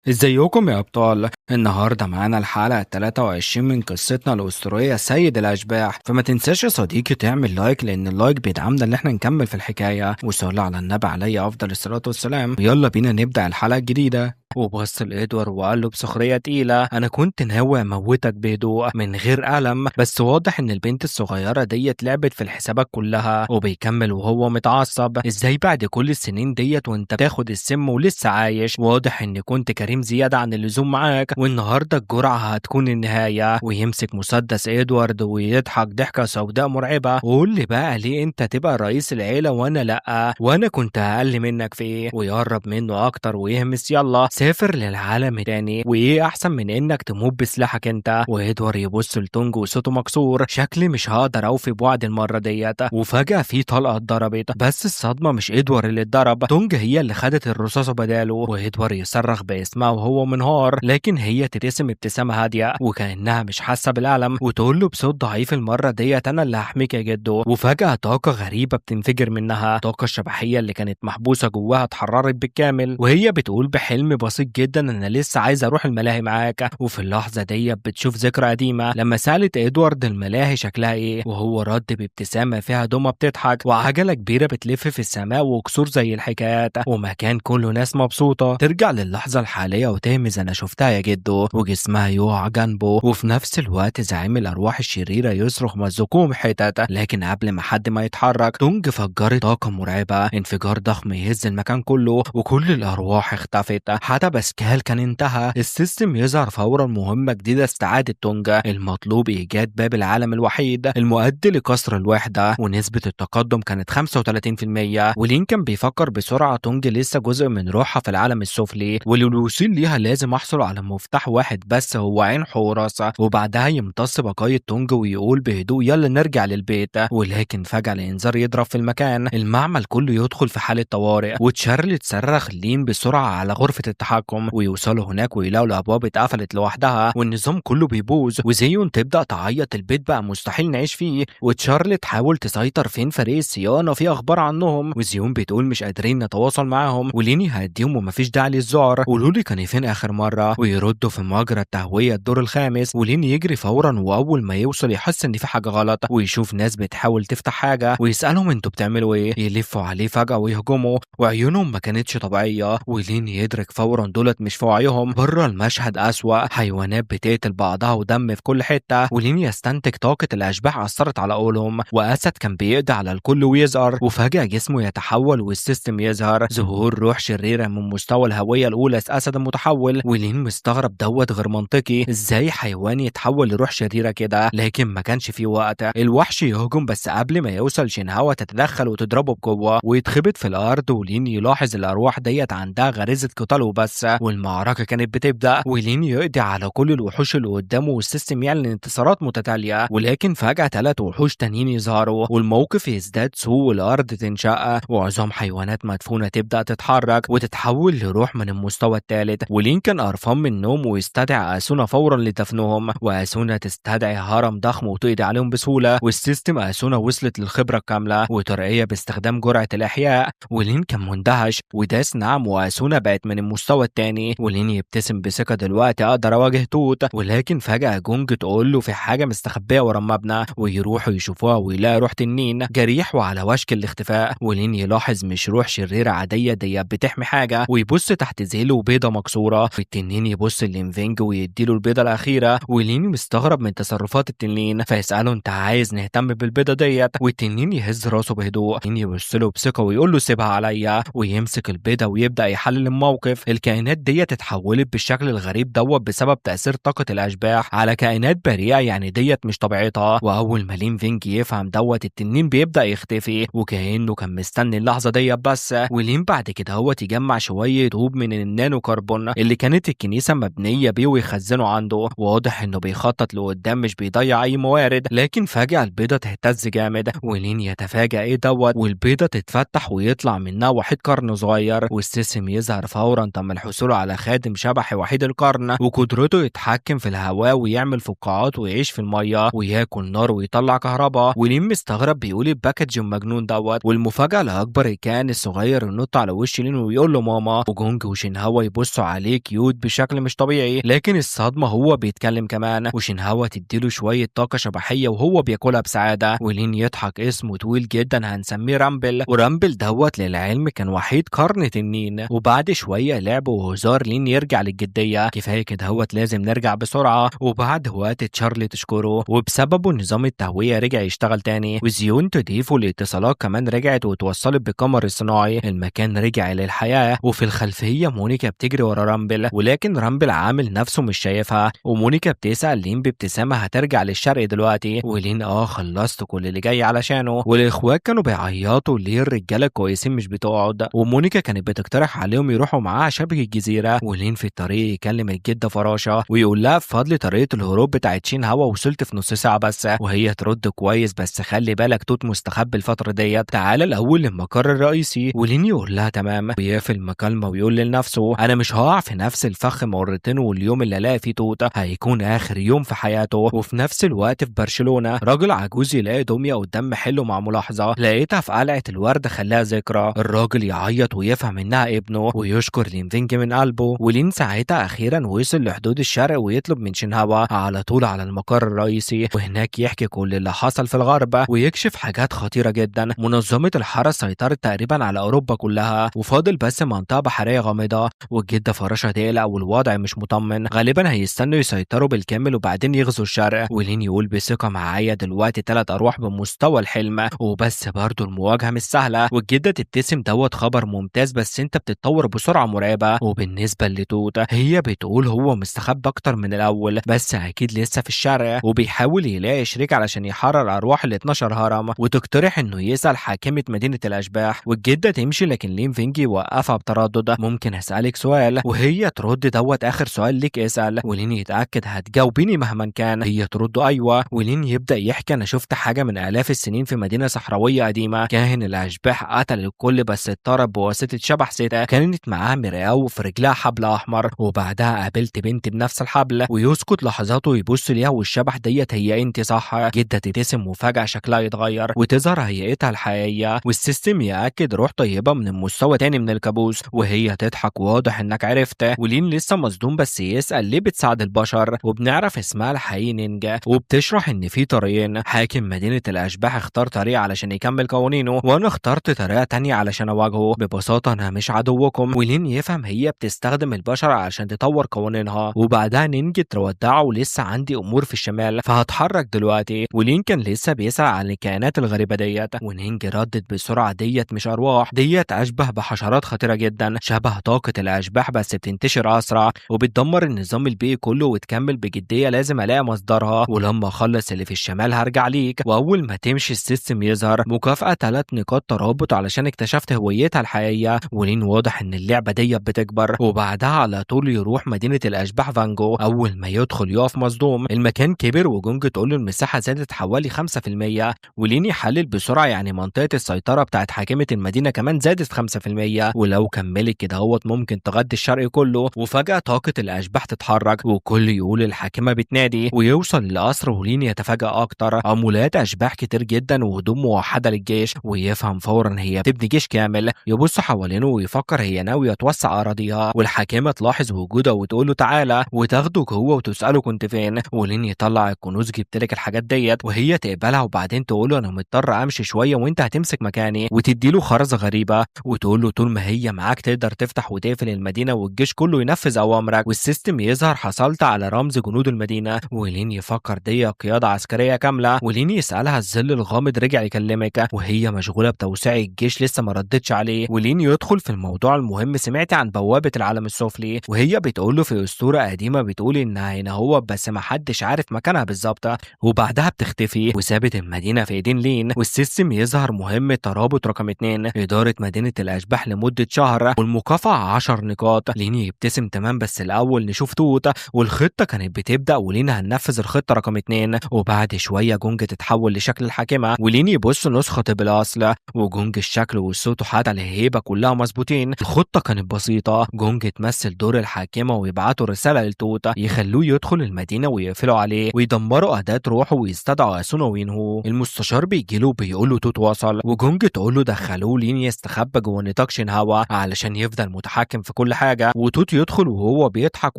ازيكم يا ابطال؟ النهارده معانا الحلقة 23 من قصتنا الاسطورية سيد الاشباح. فما تنساش يا صديقي تعمل like، لان ال like بيدعمنا ان احنا نكمل في الحكاية. وصلى على النبي عليه افضل الصلاة والسلام. يلا بينا نبدا الحلقة الجديدة. وبص لإدوارد وقال له بسخرية تقيلة: أنا كنت ناوي أموتك بهدوء من غير ألم، بس واضح إن البنت الصغيرة ديت لعبت في الحسابات كلها. وبيكمل وهو متعصب: إزاي بعد كل السنين ديت وأنت بتاخد السم ولسه عايش؟ واضح إن كنت كريم زيادة عن اللزوم معاك، والنهاردة الجرعة هتكون النهاية. ويمسك مسدس إدوارد ويضحك ضحكة سوداء مرعبة: وقول لي بقى ليه أنت تبقى رئيس العيلة وأنا لأ؟ وأنا كنت أقل منك في إيه؟ ويقرب منه أكتر ويهمس: يلا سافر للعالم التاني، وايه احسن من انك تموت بسلاحك انت؟ وادوار يبص لتونج وصوته مكسور: شكلي مش هقدر اوفي بوعد المرة ديت. وفجاة في طلقه اتضربت، بس الصدمة مش ادوار اللي اتضرب، تونج هي اللي خدت الرصاصة بداله. وادوار يصرخ باسمها وهو منهار، لكن هي تبتسم ابتسامة هادية وكانها مش حاسه بالالم، وتقول له بصوت ضعيف: المرة ديت انا اللي هحميك يا جدو. وفجاة طاقة غريبة بتنفجر منها، الطاقة الشبحيه اللي كانت محبوسة جواها اتحررت بالكامل، وهي بتقول بحلم بسيط جدا: انا لسه عايز اروح الملاهي معاك. وفي اللحظة دي بتشوف ذكرى قديمة لما سالت ادوارد الملاهي شكلها ايه، وهو رد بابتسامة فيها دمى بتضحك وعجلة كبيرة بتلف في السماء وكسور زي الحكايات ومكان كله ناس مبسوطة. ترجع للحظة الحالية وتهمز: انا شفتها يا جدو، وجسمها يقع جنبه. وفي نفس الوقت زعيم الارواح الشريرة يصرخ: مزقوهم حتت. لكن قبل ما حد ما يتحرك، تونج فجرت طاقة مرعبة، انفجار ضخم يهز المكان كله، وكل الارواح اختفت، حتى باسكال كان انتهى. ال system يظهر فورا مهمة جديدة: استعادة تونجا، المطلوب ايجاد باب العالم الوحيد المؤدي لقصر الوحدة، ونسبة التقدم كانت 35%. ولين كان بيفكر بسرعة: تونج لسه جزء من روحها في العالم السفلي، وللوصول ليها لازم احصل على مفتاح واحد بس هو عين حورس. وبعدها يمتص بقايا تونج ويقول بهدوء: يلا نرجع للبيت. ولكن فجأة الانذار يضرب في المكان، المعمل كله يدخل في حالة طوارئ، وتشارلي تصرخ لين بسرعة على غرفة التحكم. ويوصلوا هناك ويلاقوا الابواب اتقفلت لوحدها والنظام كله بيبوظ، وزيون تبدا تعيط: البيت بقى مستحيل نعيش فيه. وتشارلي تحاول تسيطر: فين فريق الصيانة؟ في اخبار عنهم؟ وزيون بتقول: مش قادرين نتواصل معاهم. ولين يهديهم: ومفيش داعي للذعر، قولوا لي كان فين اخر مرة؟ ويردوا: في مجرى التهويه الدور الخامس. ولين يجري فورا، واول ما يوصل يحس ان في حاجة غلط، ويشوف ناس بتحاول تفتح حاجة ويسالهم: انتوا بتعملوا ايه؟ يلفوا عليه فجاة ويهجموا، وعيونهم ما كانتش طبيعية. ولين يدرك فورا دولت مش في وعيهم. بره المشهد اسوأ، حيوانات بتقتل بعضها ودم في كل حتة. ولين يستنتج طاقة الاشباح اثرت على قولهم، واسد كان بيقضي على الكل ويزقر. وفجاة جسمه يتحول وال system يظهر ظهور روح شريرة من مستوى الهوية الاولى، اسد المتحول. ولين مستغرب، دوت غير منطقي، ازاي حيوان يتحول لروح شريرة كده؟ لكن ما كانش في وقت، الوحش يهجم، بس قبل ما يوصل شينهاوا تتدخل وتضربه بقوة ويتخبط في الارض. ولين يلاحظ الارواح ديت عندها غريزة قتال وبس، والمعركة كانت بتبدا. ولين يقضي على كل الوحوش اللي قدامه، وال system يعلن انتصارات متتالية. ولكن فجاة 3 وحوش تانيين يظهروا، والموقف يزداد سوء، والارض تنشق، وعظام حيوانات مدفونة تبدا تتحرك وتتحول لروح من المستوى الثالث. ولين كان قرفان من النوم ويستدعي اسونا فورا لدفنهم، واسونا تستدعي هرم ضخم وتقضي عليهم بسهولة. وال system اسونا وصلت للخبره الكاملة وترقية باستخدام جرعة الاحياء. ولين كان مندهش وداس نعم، واسونا بقت من المستوى الثاني. ولين يبتسم بثقة: دلوقتي اقدر اواجه توت. ولكن فجاة جونج تقول له في حاجة مستخبيه ورا المبنى، ويروحوا يشوفوها ويلاقي روح تنين جريح وعلى وشك الاختفاء. ولين يلاحظ مش روح شريرة عادية، دي بتحمي حاجة، ويبص تحت ذيله بيضة مكسورة. والتنين يبص لينفينج ويديله البيضة الاخيرة. ولين مستغرب من تصرفات التنين، فيساله: انت عايز نهتم بالبيضه ديت؟ والتنين يهز راسه بهدوء. لين يبص له بثقة ويقول له سيبها عليا، ويمسك البيضة ويبدا يحلل الموقف. الكائنات ديت اتحولت بالشكل الغريب دوت بسبب تاثير طاقة الاشباح على كائنات بريئة، يعني ديت مش طبيعتها. واول ما لين فينج يفهم دوت، التنين بيبدا يختفي، وكانه كان مستني اللحظة ديت بس. ولين بعد كده هو يجمع شوية طوب من النانو كربون اللي كانت الكنيسة مبنية بيه ويخزنه عنده. واضح انه بيخطط لقدام، مش بيضيع اي موارد. لكن فجاة البيضة تهتز جامد، ولين يتفاجأ ايه دوت، والبيضة تتفتح ويطلع منها وحيد قرن صغير. وال system يظهر فورا 18% تم الحصول على خادم شبح وحيد القرن، وقدرته يتحكم في الهواء ويعمل فقاعات ويعيش في المية وياكل نار ويطلع كهرباء. ولين مستغرب بيقول ال package المجنون دوت. والمفاجاه الاكبر الكائن الصغير ينط على وش لين ويقول له ماما، وجونج وشينهوا يبصوا عليه cute بشكل مش طبيعي. لكن الصدمة هو بيتكلم كمان، وشينهوا تديله شوية طاقة شبحيه وهو بياكلها بسعادة. ولين يضحك، اسمه طويل جدا هنسميه رامبل. ورامبل دوت للعلم كان وحيد قرن تنين. وبعد شوية لعب وهزار لين يرجع للجديه، كفاية كده هوت لازم نرجع بسرعة. وبعد وقت تشارلي تشكره، وبسببه نظام التهويه رجع يشتغل تاني، وزيون تضيفه الاتصالات كمان رجعت وتوصلت بالقمر الصناعي، المكان رجع للحياة. وفي الخلفية مونيكا بتجري ورا رامبل، ولكن رامبل عامل نفسه مش شايفها. ومونيكا بتسأل لين بابتسامة هترجع للشرق دلوقتي؟ ولين خلصت كل اللي جاي علشانه. والاخوات كانوا بيعيطوا ليه الرجالة كويسين مش بتقعد، ومونيكا كانت بتقترح عليهم يروحوا معاها شبه الجزيرة. ولين في الطريق يكلم الجدة فراشه ويقول لها بفضل طريقه الهروب بتاعت شين هوا وصلت في نص ساعة بس، وهي ترد كويس بس خلي بالك توت مستخبي الفترة ديت، تعالى الاول للمقر الرئيسي. ولين يقول لها تمام، ويقفل المكالمة ويقول لنفسه انا مش هقع في نفس الفخ مرتين، واليوم اللي الاقي فيه توت هيكون اخر يوم في حياته. وفي نفس الوقت في برشلونة راجل عجوز يلاقي دمية قدام محله مع ملاحظة لقيتها في قلعه الورد خلاها ذكرى. الراجل يعيط ويفهم انها ابنه ويشكر لينفينج من قلبه. ولين ساعتها اخيرا وصل لحدود الشرق ويطلب من شينهوا على طول على المقر الرئيسي، وهناك يحكي كل اللي حصل في الغرب ويكشف حاجات خطيرة جدا. منظمة الحرس سيطرت تقريبا على اوروبا كلها، وفاضل بس منطقة بحرية غامضة، والجدة فراشه تقلق والوضع مش مطمن، غالبا هيستنوا يسيطروا بالكامل وبعدين يغزوا الشرق. ولين يقول بثقة معايا دلوقتي 3 ارواح بمستوى الحلم، وبس برضه المواجهة مش سهلة. والجدة تبتسم دوت خبر ممتاز بس انت بتتطور بسرعة مرعبة. وبالنسبة لتوت هي بتقول هو مستخبي اكتر من الاول بس اكيد لسه في الشرق، وبيحاول يلاقي شريك علشان يحرر ارواح ال 12 هرم، وتقترح انه يسال حاكمه مدينة الاشباح. والجدة تمشي لكن لين فينجي يوقفها بتردد، ممكن اسالك سؤال؟ وهي ترد دوت اخر سؤال ليك اسال. ولين يتاكد هتجاوبيني مهما كان؟ هي ترد ايوه. ولين يبدا يحكي انا شفت حاجة من الاف السنين في مدينة صحراويه قديمة، كاهن الاشباح قتل الكل بس اتطرد بواسطة شبح ستة كانت معاه مرآة وفي رجلها حبل احمر، وبعدها قابلت بنت بنفس الحبل. ويسكت لحظاته ويبص ليها والشبح ديت هي انت صح؟ جدة تبتسم وفجأة شكلها يتغير وتظهر هيئتها الحقيقية، وال system يأكد روح طيبة من المستوى تاني من الكابوس، وهي تضحك واضح انك عرفت. ولين لسه مصدوم بس يسأل ليه بتساعد البشر، وبنعرف اسمها الحقيقي نينجا، وبتشرح ان في طريقين، حاكم مدينة الاشباح اختار طريق علشان يكمل قوانينه، وانا اخترت طريقة تانية علشان اواجهه، ببساطة انا مش عدوكم. ولين يفهم هي بتستخدم البشر علشان تطور قوانينها. وبعدها نينجا تودعه ولسه عندي امور في الشمال فهتحرك دلوقتي. ولين كان لسه بيسأل عن الكائنات الغريبة ديت، ونينج ردت بسرعة ديت مش ارواح، ديت اشبه بحشرات خطيرة جدا شبه طاقة الاشباح بس بتنتشر اسرع وبتدمر النظام البيئي كله، وتكمل بجدية لازم الاقي مصدرها، ولما اخلص اللي في الشمال هرجع ليك. واول ما تمشي ال system يظهر مكافأة 3 نقاط ترابط علشان اكتشفت هويتها الحقيقية. ولين واضح ان اللعبة ديت بتكبر. وبعدها على طول يروح مدينة الاشباح فانجو، اول ما يدخل يقف مصدوم، المكان كبر، وجونج تقول له المساحة زادت حوالي 5%. ولين يحلل بسرعة يعني منطقة السيطرة بتاعت حاكمه المدينة كمان زادت 5%، ولو كملت كده هوت ممكن تغطي الشرق كله. وفجاة طاقة الاشباح تتحرك وكل يقول الحاكمة بتنادي، ويوصل للقصر. ولين يتفاجأ اكتر، عمولات اشباح كتير جدا وهدوم موحدة للجيش، ويفهم فورا هي بتبني جيش كامل. يبص حوالينه ويفكر هي ناوية توسع اراضيها، والحاكمه تلاحظ وجوده وتقول له تعالى، وتاخده جوه وتساله كنت فين. ولين يطلع الكنوز جبت لك الحاجات ديت، وهي تقبلها، وبعدين تقول له انا مضطر امشي شوية وانت هتمسك مكاني، وتدي له خرزة غريبة وتقول له طول ما هي معاك تقدر تفتح وتقفل المدينة والجيش كله ينفذ اوامرك. وال system يظهر حصلت على رمز جنود المدينة. ولين يفكر دي قيادة عسكرية كاملة. ولين يسالها الظل الغامض رجع يكلمك، وهي مشغولة بتوسيع الجيش لسه ما ردتش عليه. ولين يدخل في الموضوع المهم، سمعت عن بوابه العالم السفلي؟ وهي بتقول له في اسطورة قديمة بتقول انها هنا هو بس ما حدش عارف مكانها بالظبط. وبعدها بتختفي وسابت المدينة في ايدين لين. وال system يظهر مهمة ترابط رقم 2 ادارة مدينة الاشباح لمدة شهر، والمكافاه 10 نقاط. لين يبتسم تمام بس الاول نشوف توت. والخطه كانت بتبدا ولين هننفذ الخطة رقم 2. وبعد شوية جونج تتحول لشكل الحاكمة، ولين يبص نسخه بالاصل، وجونج الشكل والصوت وحتى الهيبة كلها مظبوطين. الخطة كانت بسيطة، بسيطة. جونج تمثل دور الحاكمة ويبعتوا رسالة لتوت يخلوه يدخل المدينة ويقفلوا عليه ويدمروا أداة روحه ويستدعوا أسونا وينهو. المستشار بيجيله بيقول له توت وصل، وجونج تقول له دخلوه لين يستخبى جوه نطاق شينهوا علشان يفضل متحكم في كل حاجة. وتوت يدخل وهو بيضحك،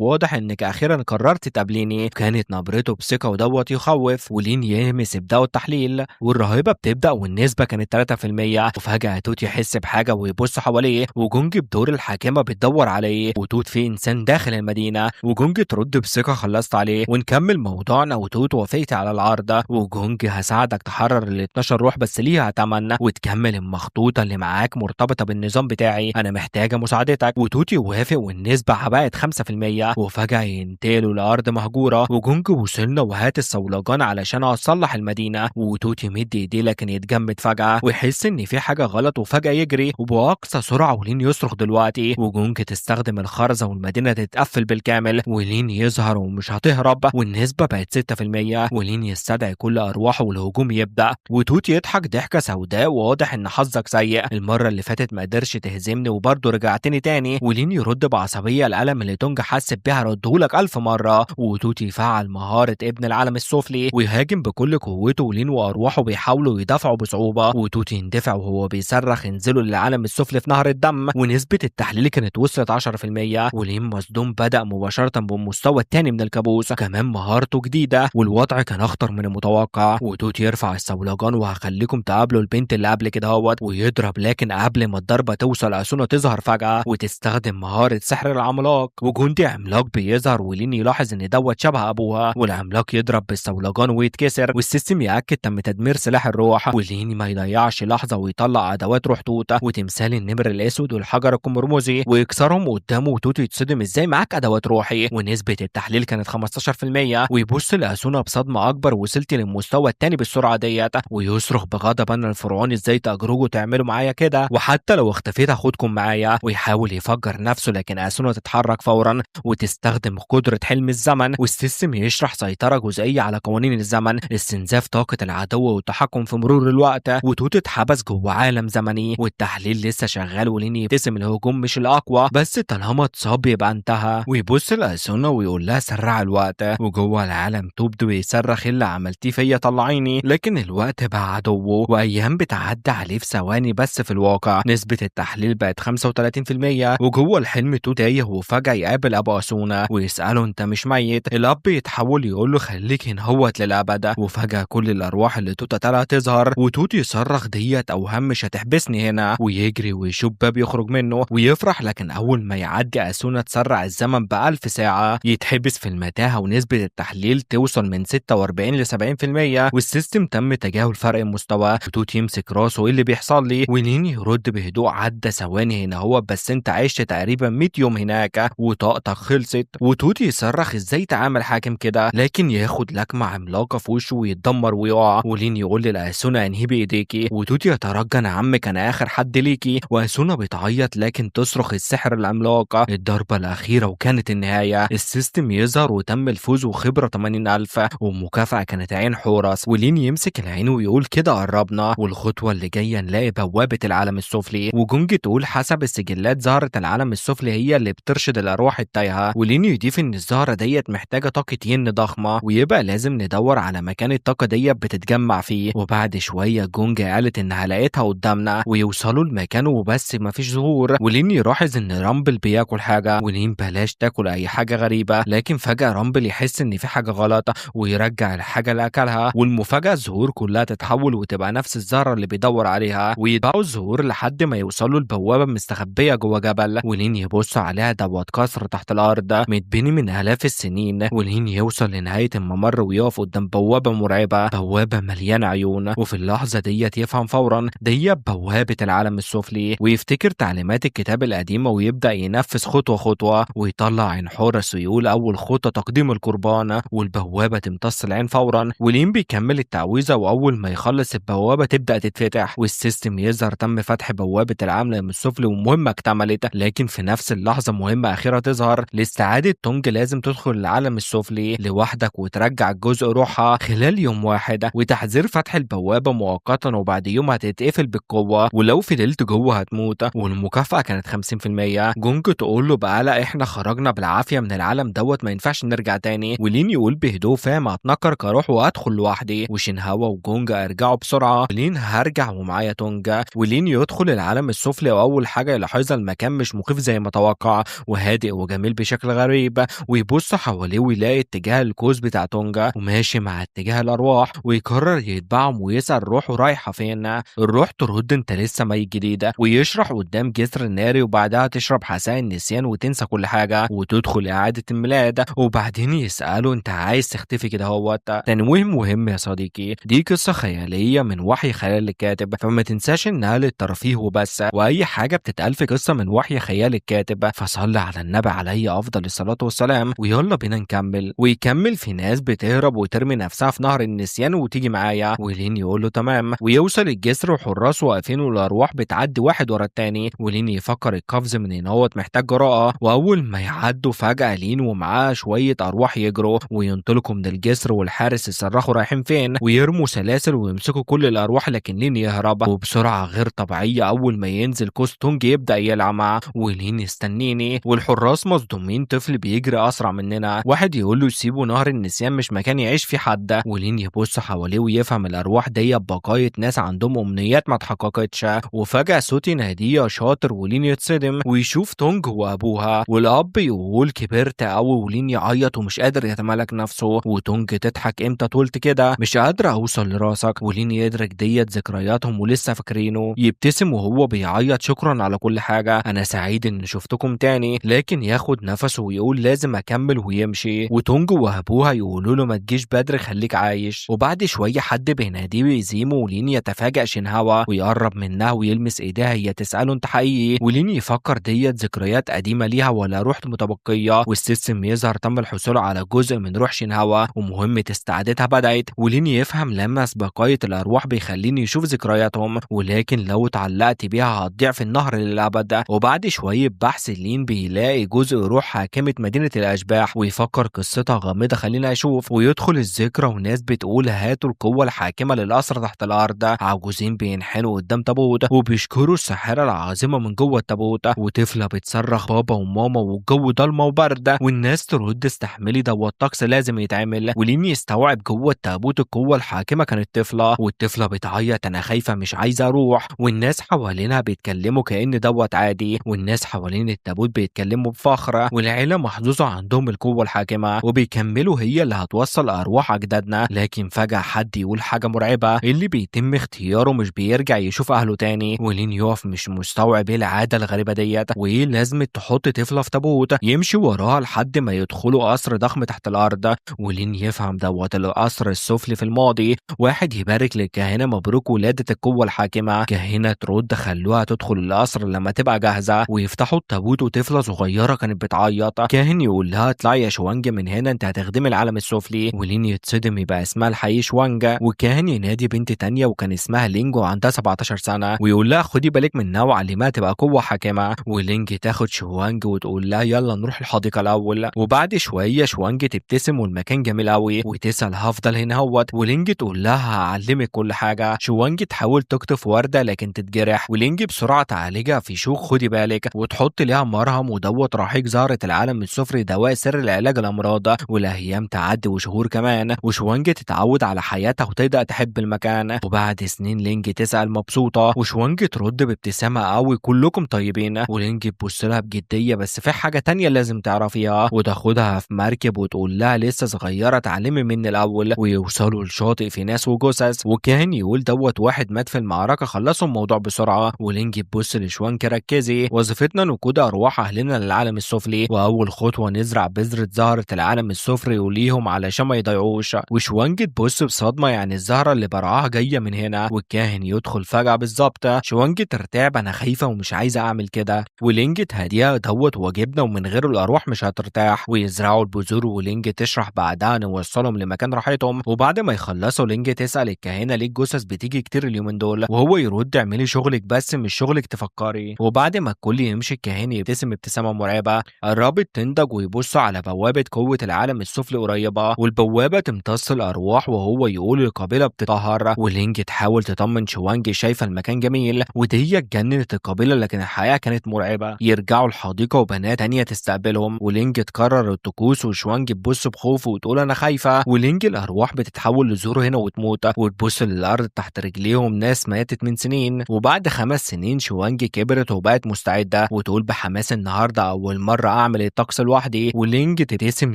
واضح انك اخيرا قررت تقابليني. كانت نبرته بثقة ودوت يخوف. ولين يهمس ابداوا التحليل، والراهبة بتبدأ والنسبة كانت 3%. وفجأة توت يحس بحاجة ويبص حواليه، وجونج بدور الحاكمة بتدور عليه، وتوت في انسان داخل المدينة. وجونج ترد بثقة خلصت عليه ونكمل موضوعنا، وتوت وافقت على العرض، وجونج هساعدك تحرر ال 12 روح بس ليها تمن، وتكمل المخطوطة اللي معاك مرتبطة بالنظام بتاعي، انا محتاجة مساعدتك. وتوت يوافق والنسبة بقت 5%. وفجأة ينتقلوا لأرض مهجورة، وجونج وصلنا وهات الصولجان علشان اصلح المدينة. وتوت يمد ايديه لكن يتجمد فجأة ويحس ان في حاجة غلط، وفجأة يجري وبأقصى سرعة ولين يصرخ دلوقتي. وجونج تستخدم الخرزة والمدينة تتقفل بالكامل، ولين يظهر ومش هتهرب، والنسبة بقت 6%. ولين يستدعي كل أرواحه والهجوم يبدأ. وتوت يضحك ضحكة سوداء، وواضح ان حظك سيء، المرة اللي فاتت ما قدرش تهزمني وبرضه رجعتني تاني. ولين يرد بعصبية، الألم اللي تونج حس بيها ردهولك 1000 مرة. وتوت يفعل مهارة ابن العالم السفلي ويهاجم بكل قوته، ولين وأرواحه بيحاولوا يدافعوا بصعوبة. وتوت يندفع وهو بيصرخ انزلوا للعالم السفلي في نهر الدم، ونسبة التحليل كانت وصلت 10%. ولين مصدوم بدأ مباشرة بالمستوى الثاني من الكابوس، كمان مهارته جديدة والوضع كان أخطر من المتوقع. وتوت يرفع الصولجان وهخليكم تقابلوا البنت اللي قبل كده اهوت، ويضرب، لكن قبل ما الضربة توصل أسونا تظهر فجأة وتستخدم مهارة سحر العملاق، وجندي عملاق بيظهر، ولين يلاحظ ان دوت شبه ابوها، والعملاق يضرب بالصولجان ويتكسر، وال system يأكد تم تدمير سلاح الروح. ولين ما يضيعش لحظة ويطلع ادوات روح توت وتمثال النمر الاسود والحجر القرمزي ويكسرهم قدامه. وتوت يتصدم ازاي معاك ادوات روحي، ونسبة التحليل كانت 15%. ويبص لأسونا بصدمة اكبر، وصلت للمستوى الثاني بالسرعة ديت، ويصرخ بغضب انا الفرعون ازاي تأجرجوا تعملوا معايا كده، وحتى لو اختفيت هاخدكم معايا. ويحاول يفجر نفسه لكن أسونا تتحرك فورا وتستخدم قدرة حلم الزمن، وال system يشرح سيطرة جزئية على قوانين الزمن، استنزاف طاقة العدو والتحكم في مرور الوقت. وتوت اتحبس جوه عالم زمني والتحليل لسه شغال، ولين يبتسم الهجوم مش الأقوى بس طالما اتصاب يبقى انتهى. ويبص لأسونا ويقول لها سرع الوقت، وجوه العالم توبد ويصرخ اللي عملتيه فيا طلعيني، لكن الوقت بقى عدوه وايام بتعدي عليه في ثواني بس في الواقع. نسبة التحليل بقت 35%. وجوه الحلم توت تايه، وفجأة يقابل ابو أسونا ويسأله انت مش ميت؟ الاب يتحول يقول له خليك هنا للابد. وفجأة كل الارواح اللي توت قتلها تظهر، وتوت يصرخ ديت اوهام مش هتحبسني هنا، ويجري ويشوف باب يخرج منه ويفرح، لكن اول ما يعدي أسونا تسرع الزمن ب1000 ساعة، يتحبس في المتاهة ونسبة التحليل توصل من 46 ل 70%، وال system تم تجاهل فرق المستوى. وتوت يمسك راسه ايه اللي بيحصل لي، ولين يرد بهدوء عدى ثواني هنا هو بس انت عشت تقريبا 100 يوم هناك وطاقتك خلصت. وتوت يصرخ ازاي تعامل حاكم كده، لكن ياخد لكمة عملاقة في وشه ويتدمر ويقع. ولين يقول لأسونا انهي بايديكي، وتوت يترجى انا عمك انا اخر حد ليكي، وأسونا بتعيط لكن تصرخ السحر العملاق الضربة الأخيرة وكانت النهاية. ال system يظهر وتم الفوز وخبرة 80,000 ومكافأة كانت عين حورس. ولين يمسك العين ويقول كده قربنا، والخطوة اللي جاية نلاقي بوابة العالم السفلي. وجونج تقول حسب السجلات زهرة العالم السفلي هي اللي بترشد الأرواح التايهة. ولين يضيف إن الزهرة ديت محتاجة طاقة ين ضخمة، ويبقى لازم ندور على مكان الطاقة ديت بتتجمع فيه. وبعد شوية جونج قالت إنها لقيتها قدامنا، ويوصلوا المكان وبس مفيش ظهور. ولين يلاحظ إن رامبل بياكل حاجة، ولين بلاش تاكل أي حاجة غريبة، لكن فجأة رامبل يحس إن في حاجة غلط ويرجع الحاجة اللي أكلها. والمفاجأة الزهور كلها تتحول وتبقى نفس الزهرة اللي بيدور عليها، ويتبعوا الزهور لحد ما يوصلوا البوابة مستخبية جوه جبل. ولين يبص عليها دوت قصر تحت الأرض متبني من آلاف السنين. ولين يوصل لنهاية الممر ويقف قدام بوابة مرعبة، بوابة مليانة عيون. وفي اللحظة ديت يفهم فورا دي بوابة العالم السفلي، ويفتكر تعليمات الكتاب القديمة ويبدأ ينفذ خطوة خطوة، ويطلع عين حورس ويقول أول خطة تقديم القربان، والبوابة تمتص العين فورا. ولين بيكمل التعويذة، وأول ما يخلص البوابة تبدأ تتفتح، وال system يظهر تم فتح بوابة العالم السفلي ومهمة اكتملت. لكن في نفس اللحظة مهمة أخيرة تظهر لاستعادة تونج، لازم تدخل العالم السفلي لوحدك وترجع الجزء روحها خلال يوم واحد، وتحذير فتح البوابة مؤقتا وبعد يوم هتتقفل بالقوة، ولو فضلت جوه هتموت. والمكافأة كانت 50%. 100%. جونج تقول له بقلق احنا خرجنا بالعافية من العالم دوت، ما ينفعش نرجع تاني. ولين يقول بهدوء فاهم هتنكر كروح وادخل لوحدي. وشينهوا وجونج ارجعوا بسرعة، ولين هرجع ومعايا تونجا. ولين يدخل العالم السفلي، واول حاجة يلاحظها المكان مش مخيف زي ما توقع، وهادئ وجميل بشكل غريب. ويبص حواليه ويلاقي اتجاه القوس بتاع تونجا وماشي مع اتجاه الارواح، ويقرر يتبعهم ويسال روحه رايحة فين. الروح ترد انت لسه ميت جديدة، ويشرح قدام جسر الناري، وبعدها تشرب حساء النسيان وتنسى كل حاجة وتدخل اعاده الميلاد. وبعدين يساله انت عايز تختفي كده اهوت. تنويه مهم يا صديقي، دي قصة خيالية من وحي خيال الكاتب، فما تنساش انها للترفيه وبس، واي حاجة بتتقال في قصة من وحي خيال الكاتب. فصلي على النبي عليه افضل الصلاة والسلام، ويلا بينا نكمل. ويكمل في ناس بتهرب وترمي نفسها في نهر النسيان وتيجي معايا. ولين يقول له تمام. ويوصل الجسر وحراسه واقفين والارواح بتعدي واحد ورا التاني. ولين يفكر القفز من هناوت محتاج جراءه، واول ما يعدوا فجاة لين ومعاه شوية ارواح يجروا وينطلقوا من الجسر، والحارس يصرخوا رايحين فين، ويرموا سلاسل ويمسكوا كل الارواح، لكن لين يهرب وبسرعة غير طبيعية. اول ما ينزل قوس تونج يبدا يلعب، ولين يستنيني، والحراس مصدومين، طفل بيجري اسرع مننا. واحد يقول له سيبوا نهر النسيان مش مكان يعيش فيه حد. ولين يبص حواليه ويفهم الارواح دي بقايا ناس عندهم امنيات ما اتحققتش. وفجاة صوت يناديه يا شاطر، ولين يتصدم ويشوف تونج وابوها، والاب يقول كبرت قوي، ولين يعيط ومش قادر يتمالك نفسه، وتونج تضحك امتى طولت كده، مش قادرة اوصل لراسك. ولين يدرك ديت ذكرياتهم ولسه فاكرينه، يبتسم وهو بيعيط شكرا على كل حاجة، انا سعيد ان شفتكم تاني. لكن ياخد نفسه ويقول لازم اكمل ويمشي. وتونج وابوها يقولوا له ما تجيش بدري خليك عايش. وبعد شوية حد بيناديه ويزيمه، ولين يتفاجأ شينهوا ويقرب منها ويلمس ايديها، هي تساله انت حقيقي؟ ولين يفكر ديت ذكريات قديمة ليها ولا روح متبقيه. وال system يظهر تم الحصول على جزء من روح شينهوا ومهمة استعادتها بدات. ولين يفهم لمس بقايا الارواح بيخليني يشوف ذكرياتهم، ولكن لو اتعلقت بيها هتضيع في النهر للابد. وبعد شوية بحث لين بيلاقي جزء روح حاكمه مدينة الاشباح، ويفكر قصتها غامضة خلينا اشوف. ويدخل الذكرى وناس بتقول هاتوا القوة الحاكمة للقصر تحت الارض، عجوزين بينحنوا قدام تابوت وبيشكروا الساحرة العظيمة من جوه التابوت، وطفله بتصرخ بابا وماما والجو ضلمة وبرد، والناس ترد استحملي دوت الطقس لازم يتعمل. ولين يستوعب جوه التابوت القوة الحاكمة كانت طفله، والطفله بتعيط انا خايفة مش عايزه اروح، والناس حوالينها بيتكلموا كأن دوت عادي، والناس حوالين التابوت بيتكلموا بفخر، والعيلة محظوظة عندهم القوة الحاكمة، وبيكملوا هي اللي هتوصل ارواح اجدادنا. لكن فجاة حد يقول حاجة مرعبة، اللي بيتم اختياره مش بيرجع يشوف اهله تاني. ولين يقف مش مستوعب ايه العادة الغريبة ديت، وايه لازمه تحط طفله في تابوت، يمشي وراها لحد ما يدخلوا قصر ضخم تحت الارض. ولين يفهم دوت القصر السفلي في الماضي. واحد يبارك للكاهنه مبروك ولاده القوة الحاكمة، كاهنه ترد خلوها تدخل القصر لما تبقى جاهزة. ويفتحوا التابوت وطفله صغيرة كانت بتعيط، كاهن يقول لها اطلعي يا شوانج من هنا انت هتخدمي العالم السفلي. ولين يتصدم يبقى اسمها الحقيقي شوانجا. وكاهن ينادي بنت تانية وكان اسمها لينج وعندها 17 سنة، ويقول لها خدي بالك منها وعلمها تبقى قوة حاكمه. ولينج تاخد شوانج وتقول لها يلا نروح الحديقة الاول. وبعد شوية شوانج تبتسم والمكان جميل قوي، وتسال هفضل هنا هوت، ولينج تقول لها هعلمك كل حاجة. شوانج تحاول تقطف ورده لكن تتجرح، ولينج بسرعة تعالجها في شوك خدي بالك، وتحط ليها مرهم ودوت رحيق زهره العالم السفلي دواء سر لعلاج الامراض. والايام تعدي وشهور كمان، وشوانج تتعود على حياتها وتبدا تحب المكان. وبعد سنين لينج تسال مبسوطة، وشوانج ترد بابتسامة قوي كلكم طيبين. ولينج تبص لها بجدية بس في حاجة تانية لازم تعرفيها، وتاخدها في مركب وتقول لها لسه صغيرة تعلمي مني الاول. ويوصلوا لشاطئ في ناس وجثث، وكاهن يقول دوت واحد مات في المعركة خلصوا الموضوع بسرعة. ولينج تبص لشوانج ركزي، وظيفتنا نقود ارواح اهلنا للعالم السفلي، واول خطوة نزرع بذرة زهره العالم السفلي وليهم علشان ما يضيعوش. وشوانج تبص بصدمة يعني الزهرة اللي برعاها جاية من هنا. والكاهن يدخل فجاة بالظبط، شوانج ترتعب انا خايفة ومش عايزه اعمل كده. ولينج تهديها دوت واجبنا ومن غيره الارواح مش هترتاح. ويزرعوا البذور، ولينج تشرح بعدها نوصلهم لمكان راحتهم. وبعد ما يخلصوا لينج تسال الكاهنه ليه الجثث بتيجي كتير اليومين دول، وهو يرد اعملي شغلك بس مش شغلك تفكري. وبعد ما الكل يمشي الكاهن يبتسم ابتسامة مرعبة، قربت تنضج ويبص على بوابه قوة العالم السفلي قريبه، والبوابه تمتص الارواح وهو يقول القبيلة بتطهر. ولينج تحاول تطمن شوانج شايفه المكان جميل، ودي اتجننت القبيلة لكن الحقيقة كانت كانت مرعبة. يرجعوا الحديقة وبنات تانية تستقبلهم، ولينج تكرر الطقوس، وشوانج تبص بخوف وتقول انا خايفة، ولينج الارواح بتتحول لزور هنا وتموت، وتبص للارض تحت رجليهم ناس ماتت من سنين. وبعد 5 سنين شوانج كبرت وبقت مستعدة وتقول بحماس النهارده اول مرة اعمل الطقس لوحدي، ولينج تبتسم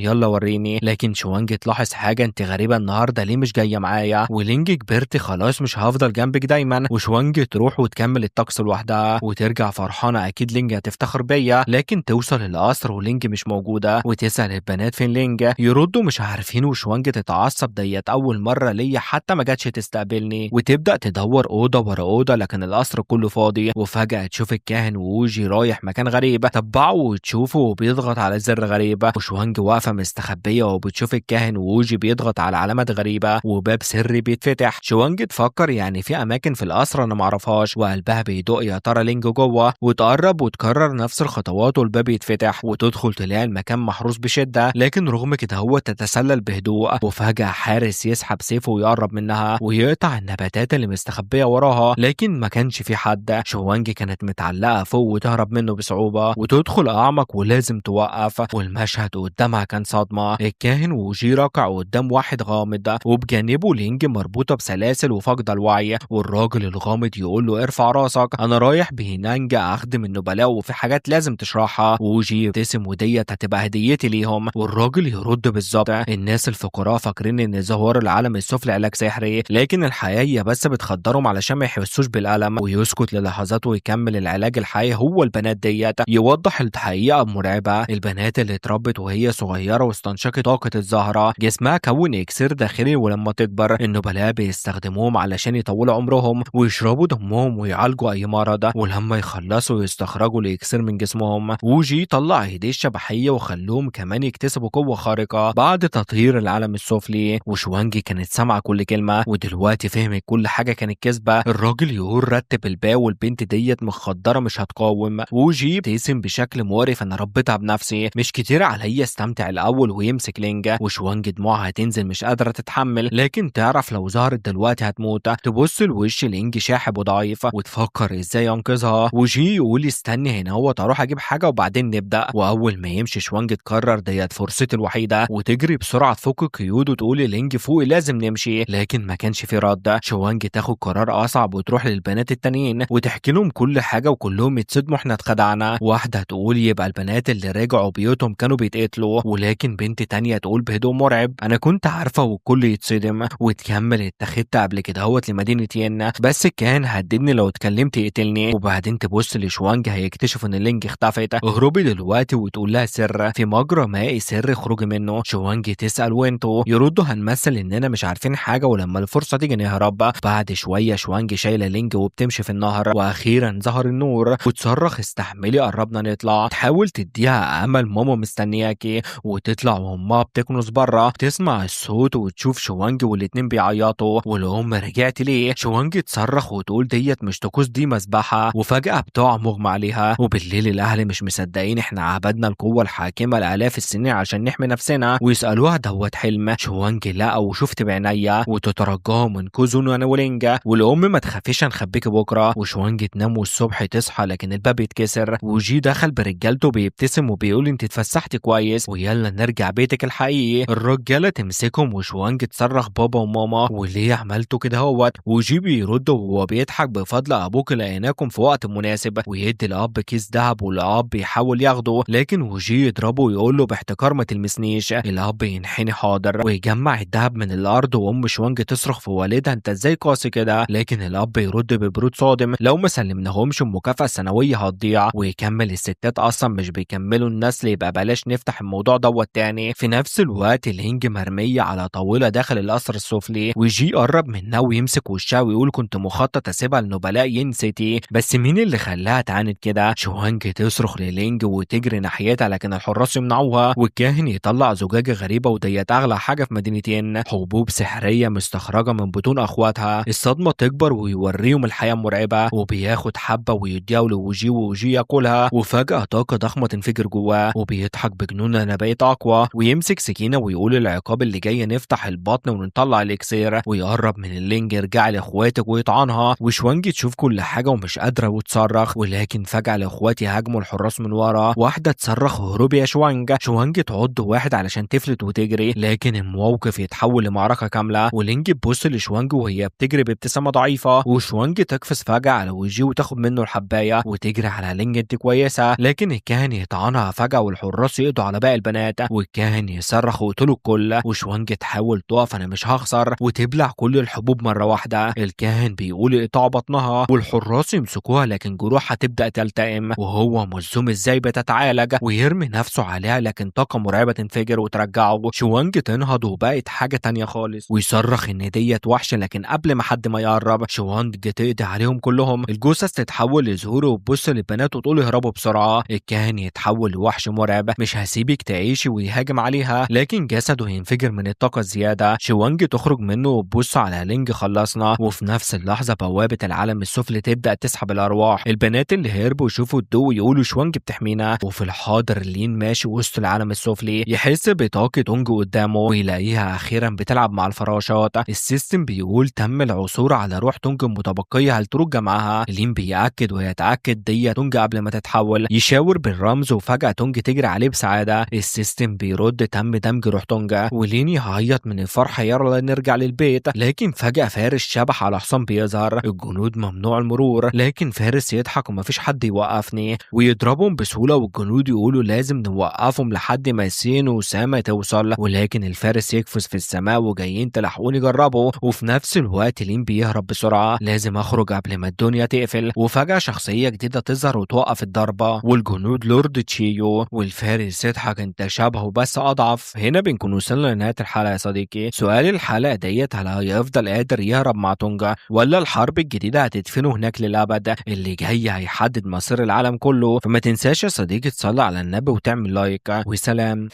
يلا وريني، لكن شوانج تلاحظ حاجة، انت غريبة النهارده ليه مش جاية معايا؟ ولينج كبرت خلاص مش هفضل جنبك دايما. وشوانج تروح وتكمل الطقس لوحدها وترجع فرحانة اكيد لينج هتفتخر بيا، لكن توصل القصر ولينج مش موجودة، وتسال البنات فين لينج، يردوا مش عارفين، وشوانج تتعصب ديت اول مرة ليا حتى ما جاتش تستقبلني، وتبدا تدور اوضة ورا اوضة لكن القصر كله فاضي. وفجاة تشوف الكاهن ووجي رايح مكان غريب، تتبعه وتشوفه وبيضغط على زر غريب، وشوانج واقفة مستخبيه وبتشوف الكاهن ووجي بيضغط على علامات غريبة وباب سري بيتفتح. شوانج تفكر يعني في اماكن في القصر انا معرفهاش، وقلبها بيدق يا ترى لينج جوه، وتقرب وتكرر نفس الخطوات والباب يتفتح، وتدخل تلاقي المكان محروس بشده، لكن رغم كده هو تتسلل بهدوء. وفجاة حارس يسحب سيفه ويقرب منها ويقطع النباتات اللي مستخبيه وراها، لكن ما كانش في حد. شوانج كانت متعلقه فوق وتهرب منه بصعوبة وتدخل اعمق ولازم توقف، والمشهد قدامها كان صدمة. الكاهن وجي راكع قدام واحد غامض، وبجانبه لينج مربوطة بسلاسل وفاقده الوعي، والراجل الغامض يقول له ارفع راسك انا رايح بهينانج اخدم النبلاء وفي حاجات لازم تشرحها. وجي يبتسم وديت هتبقى هديتي ليهم، والراجل يرد بالظبط الناس الفقراء فاكرين ان زهور العالم السفلي علاج سحري، لكن الحقيقة بس بتخدرهم علشان ما يحسوش بالالم. ويسكت للحظات ويكمل العلاج الحقيقي هو البنات ديت، يوضح الحقيقة المرعبة. البنات اللي اتربت وهي صغيرة واستنشقت طاقة الزهرة جسمها كون اكسير داخلي، ولما تكبر النبلاء بيستخدموهم علشان يطولوا عمرهم ويشربوا دمهم ويعالجوا اي مرض، ولما يخلصوا يستخرجوا الاكسير من جسمهم. وجي طلع ايديه الشبحيه وخلوهم كمان يكتسبوا قوة خارقة بعد تطهير العالم السفلي. وشوانجي كانت سامعه كل كلمة ودلوقتي فهمت كل حاجة كانت كذبه. الراجل يقول رتب الباء والبنت ديت مخدره مش هتقاوم. وجي ابتسم بشكل مقرف انا ربيتها بنفسي مش كتير عليا استمتع الاول، ويمسك لينجا. وشوانج دموعها هتنزل مش قادرة تتحمل، لكن تعرف لو ظهرت دلوقتي هتموت. تبص لوش لينج شاحب وضعيف وتفكر ازاي ينقذها. وجي يقول استني هنا هو اروح اجيب حاجة وبعدين نبدا. واول ما يمشي شوانج تقرر ديت فرصتي الوحيدة، وتجري بسرعة تفك القيود وتقول للينج فوقي لازم نمشي، لكن ما كانش في رد. شوانج تاخد قرار اصعب وتروح للبنات التانيين وتحكي لهم كل حاجة، وكلهم يتصدموا احنا اتخدعنا. واحدة تقول يبقى البنات اللي رجعوا بيوتهم كانوا بيتقتلوا، ولكن بنت تانية تقول بهدوء مرعب انا كنت عارفه، والكل يتصدم. وتكمل اتخذت قبل كده هوت لمدينة ين، بس كان هددني لو اتكلمت يقتلني. وبعدين تبص لشوانج هيكتشف ان لينج اختفت، اهربي دلوقتي وتقول لها سر في مجرى مائي سر اخرجي منه. شوانج تسال وانتوا، يردوا هنمثل اننا مش عارفين حاجة ولما الفرصة تيجي نهرب. بعد شوية شوانج شايله لينج وبتمشي في النهر، واخيرا ظهر النور وتصرخ استحملي قربنا نطلع. تحاول تديها امل ماما مستنياكي، وتطلع وامها بتكنس بره. تسمع الصوت وتشوف شوانج والاتنين بيعيطوا، والام رجعت ليه؟ شوانج تصرخ وتقول ديت مش طقوس دي مذبحه، وفجاة بتقع مغمى عليها. وبالليل الاهل مش مصدقين احنا عبدنا القوة الحاكمة لالاف السنين عشان نحمي نفسنا، ويسالوها دوت حلم؟ شوانج لا وشفت بعينيا، وتترجاهم انقذوني انا ولينجا، والام ما تخافيش هنخبيكي بكره. وشوانج تنام والصبح تصحى لكن الباب يتكسر، وجي دخل برجالته بيبتسم وبيقول انت اتفسحتي كويس ويلا نرجع بيتك الحقيقي. الرجالة تمسكهم وشوانج تصرخ بابا وماما وليه عملتوا كده هوت؟ وجي بيرد وهو بيضحك بفضل ابوك لقيناكم في وقت مناسب، ويدي الاب كيس ذهب والاب يحاول ياخده لكن وجي يضربه ويقول له باحتقار ما تلمسنيش. الاب ينحني حاضر ويجمع الذهب من الارض، وام شوانج تصرخ في والدها انت ازاي قاسي كده؟ لكن الاب يرد ببرود صادم لو ما سلمناهمش المكافاة السنوية هتضيع. ويكمل الستات اصلا مش بيكملوا النسل يبقى بلاش نفتح الموضوع دوت تاني. في نفس الوقت الهنج مرمية على طاولة داخل القصر السفلي، وجي قرب منها ويمسك وشها ويقول كنت مخطط اسيبها لنبلاء ين سيتي، بس مين اللي خلاها تعاند كده؟ شوانج تصرخ للينج وتجري ناحيتها لكن الحراس يمنعوها، والكاهن يطلع زجاجة غريبة وديت اغلى حاجة في مدينتين، حبوب سحريه مستخرجه من بطون اخواتها. الصدمة تكبر ويوريهم الحياة المرعبة، وبياخد حبه ويديها لوجي ووجي ياكلها، وفجاة طاقة ضخمة تنفجر جواه وبيضحك بجنون انا بقيت اقوى، ويمسك سكينة ويقول العقاب اللي جاي نفتح البطن ونطلع الاكسير، ويقرب من اللينج ارجع لاخواتك ويطعنها. وشوانج تشوف كل حاجة ومش قادرة وتصرخ، ولكن لكن فجأة الاخوات يهاجموا الحراس من ورا. واحدة تصرخ هروب يا شوانج، شوانج تعض واحد علشان تفلت وتجري، لكن الموقف يتحول لمعركة كاملة. ولينج تبص لشوانج وهي بتجري بابتسامة ضعيفة، وشوانج تقفز فجأة على وجهه وتاخد منه الحباية وتجري على لينج انت كويسة، لكن الكاهن يطعنها فجأة والحراس يقضوا على باقي البنات، والكاهن يصرخ ويقتلوا الكل. وشوانج تحاول تقف انا مش هخسر، وتبلع كل الحبوب مرة واحدة. الكاهن بيقول اقطعوا بطنها، والحراس يمسكوها لكن جروحها تبدأ تلتئم، وهو مصدوم ازاي بتتعالج، ويرمي نفسه عليها لكن طاقة مرعبة تنفجر وترجعه. شوانج تنهض وبقت حاجة تانية خالص، ويصرخ ان ديت وحشة، لكن قبل ما حد ما يقرب شوانج تقضي عليهم كلهم. الجثث تتحول لزهور وتبص للبنات وتقول اهربوا بسرعة. الكاهن يتحول لوحش مرعب، مش هسيبك تعيشي، ويهاجم عليها لكن جسده ينفجر من الطاقة الزيادة. شوانج تخرج منه وتبص على لينج خلصنا، وفي نفس اللحظة بوابة العالم السفلي تبدأ تسحب الأرواح. البنات اللي هربوا يشوفوا الضوء يقولوا شوانج بتحمينا. وفي الحاضر لين ماشي وسط العالم السفلي، يحس بطاقة تونج قدامه ويلاقيها أخيرا بتلعب مع الفراشات. ال system بيقول تم العثور على روح تونج المتبقية، هل ترد جمعها؟ لين بيأكد ويتأكد دي تونج قبل ما تتحول، يشاور بالرمز وفجأة تونج تجري عليه بسعادة. ال system بيرد تم دمج روح تونج، ولين يعيط من الفرحة يلا نرجع للبيت. لكن فجأة فارس شبح على حصان بيظهر، الجنود ممنوع المرور، لكن فارس يضحك ومفيش حد يوقفني، ويضربهم بسهولة، والجنود يقولوا لازم نوقفهم لحد ما سين وسامة توصل، ولكن الفارس يقفز في السماء وجايين تلحقوني جربوا. وفي نفس الوقت لين بيهرب بسرعة، لازم اخرج قبل ما الدنيا تقفل. وفجأة شخصية جديدة تظهر وتوقف الضربة، والجنود لورد تشيو، والفارس يضحك انت شبهه بس اضعف. هنا بنكون وصلنا لنهاية الحلقة يا صديقي. سؤال الحلقة ديت، هل هيفضل قادر يهرب مع تونجا، ولا الحرب الجديدة هتدفنه هناك للأبد؟ اللي جاي هيحدد مصير العالم كله. فما تنساش يا صديقي تصلي على النبي وتعمل like، وسلام.